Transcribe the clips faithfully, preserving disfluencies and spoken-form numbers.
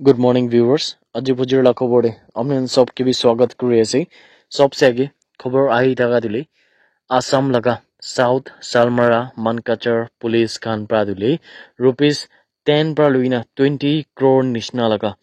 Good morning, viewers. Aji bujur la khobor de apni khan sob ke bi swagat kuri ase. Sob se age khobor ahi thaka dile Assam laga South Salmara Mankachar police khan pra dile rupees ten pra luina twenty crore nishna laga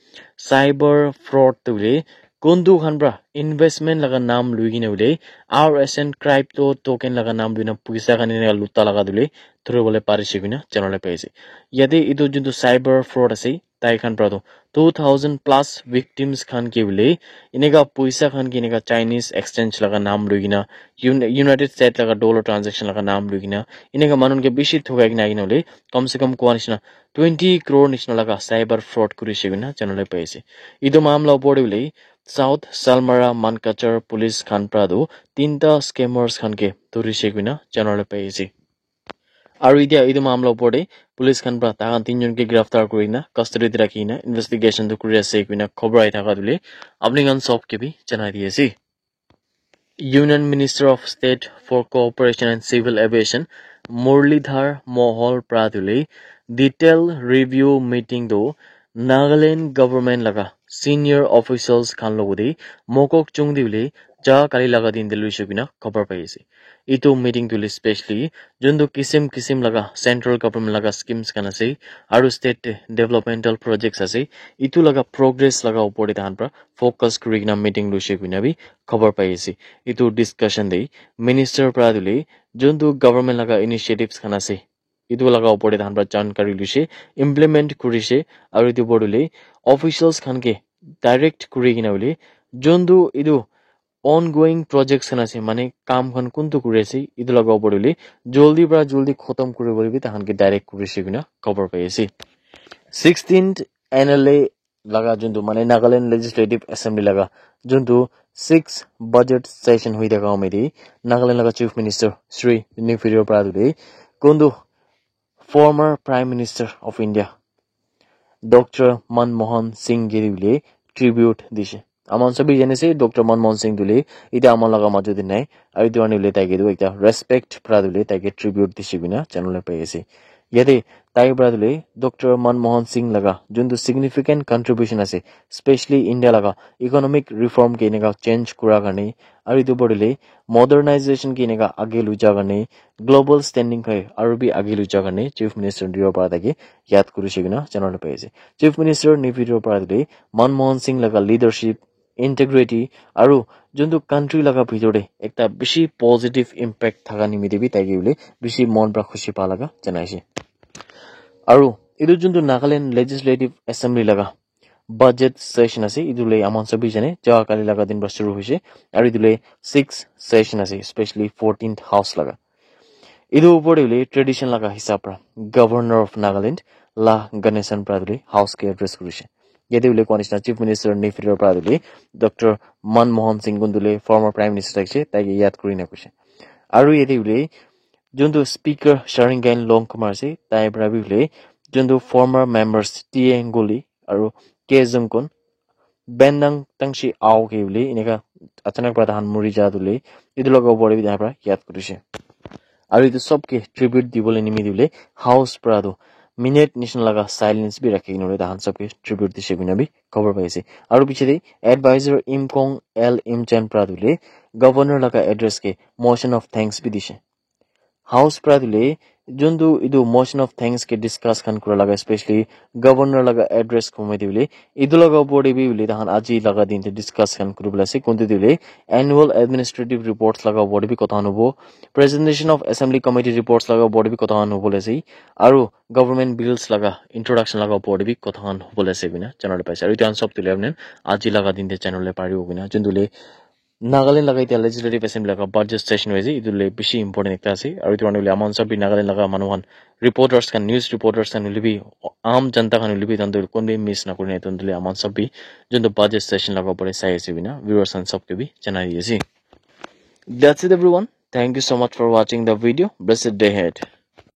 cyber fraud tu le kuntu khan pra investment laga nam lui kena hoile R S N crypto token laga nam luina puisa khan ena luta laga tu le thuri bole parise koina janabole pai ase. Yate etu juntu cyber fraud ase tai khan pra tu two thousand plus victims khan ke hoile eneka puisa khan ke eneka Chinese exchange laga nam lui kena United States laga dollar transaction laga nam lui kena eneka manu ke bishi thukai kena ahi kena hoile kam se kam koa nishina twenty crore nishina laga cyber fraud kurise koina janabole pai ase. Etu mamla opor te hoile South Salmara Mankachar police khan pra tu tinta scammers khan ke dhurise koina janabole pai ase. Aru etia etu mamla opor te police khan pra tahan tinjon ke giraftar kuri kena custody te rakhi kena investigation tu kuri ase koina khobor ahi thaka tu le apni khan sob ke bi janai di ase. Union Minister of State for Cooperation and Civil Aviation Murlidhar Mohol pra tu le detail review meeting tu Nagaland government laga senior officials khan logo te mokok chung di bole ja kali laga din te luise koina khobor pai ase. Etu meeting tu le specially juntu kisim kisim laga central government laga schemes khan ase aru state te developmental projects ase etu laga progress laga opor te tahan pra focus kuri kena meeting luise koina bi khobor pai ase. Etu discussion te minister pra tu le juntu government laga initiatives khan ase etu laga opor te tahan pra jankari luise implement kurise aru etu opor te officials khan ke direct kuri kena hoile juntu etu ongoing projects khan ase mane kam khan kuntu kuri ase etu laga opor te joldi pra joldi khotom kuri bole bi tahan ke direct kurise koina khobor pai ase. Sixteenth N L A laga juntu mane Nagaland Legislative Assembly laga juntu six budget session hui thaka home te Nagaland laga Chief Minister Shri Neiphiu Rio pra tu le kuntu former Prime Minister of India Doctor Manmohan Singh ke tu le tribute dise. Aman sabi jane se Doctor Manmohan Singh tu le ite aman laga majo de nai. Aru etu karne le tai ke tu ekta respect pra tu le tai ke tribute dise koina janabole pai ase. Yate tai pra tu le Doctor Manmohan Singh laga juntu significant contribution ase, specially India laga economic reform ke eneka change kura karne aru etu opor te modernization ke eneka age lui ja karne global standing khai aru bi age lui ja karne Chief Minister Rio pra tai ke yad kurise koina janabole pai ase. Chief Minister Neiphiu Rio pra tu le Manmohan Singh laga leadership, integrity aru juntu country laga bhitor te ekta bishi positive impact thaka nimite bi tai ke hoile bishi mon pra khushi pa laga janai ase. Aru etu juntu Nagaland Legislative Assembly laga budget session ase etu le aman sabi jane ja kali laga din pra shuru hoise aru etu le six session ase specially fourteenth house laga. Etu opor te hoile tradition laga hisab pra Governor of Nagaland La Ganesan pra tu le house ke address kurise. Yate hoile koa nishina Chief Minister Neiphiu Rio pra tu le Doctor Manmohan Singh kuntu le former Prime Minister thakise tai ke yad kuri na koise. Aru yate hoile juntu Speaker Sharingain Longkumar ase tai pra bi hoile juntu former members T A Nguli aru K Zumkon Bendang Tangshi Ao ke hoile eneka achanak pra tahan muri ja tu le etu laga opor te bi tai pra yad kurise. Aru etu sob ke tribute dibole nimite hoile house pra tu minute nishina laga silence bi rakhi kena hoile tahan sob ke tribute dise koina bi khobor pai ase. Aru piche te advisor Imkong L Imchen pra tu le governor laga address ke motion of thanks bi dise. House pra tu le juntu etu motion of thanks ke discuss khan kura laga specially governor laga address khumai te hoile etu laga opor te bi hoile tahan aji laga din te discuss khan kuri bole ase kuntu tu le annual administrative reports laga opor te bi kotha khan hobo, presentation of assembly committee reports laga opor te bi kotha khan hobole ase aru government bills laga introduction laga opor te bi kotha khan hobole ase koina janabole pai ase. Aru etu khan sob tu le apni khan aji laga din te janabole paribo koina juntu le Nagaland laga etia Legislative Assembly laga budget session hoise etu le bishi important ekta ase aru etu karne hoile aman sob bi Nagaland laga manu khan reporters khan news reporters khan hoile bi aam janta khan hoile bi etu khan tu kon bi miss na kuri na etu khan tu le aman sob bi juntu budget session laga opor te sai ase koina viewers khan sob ke bi janai di ase. That's it everyone. Thank you so much for watching the video. Blessed day ahead.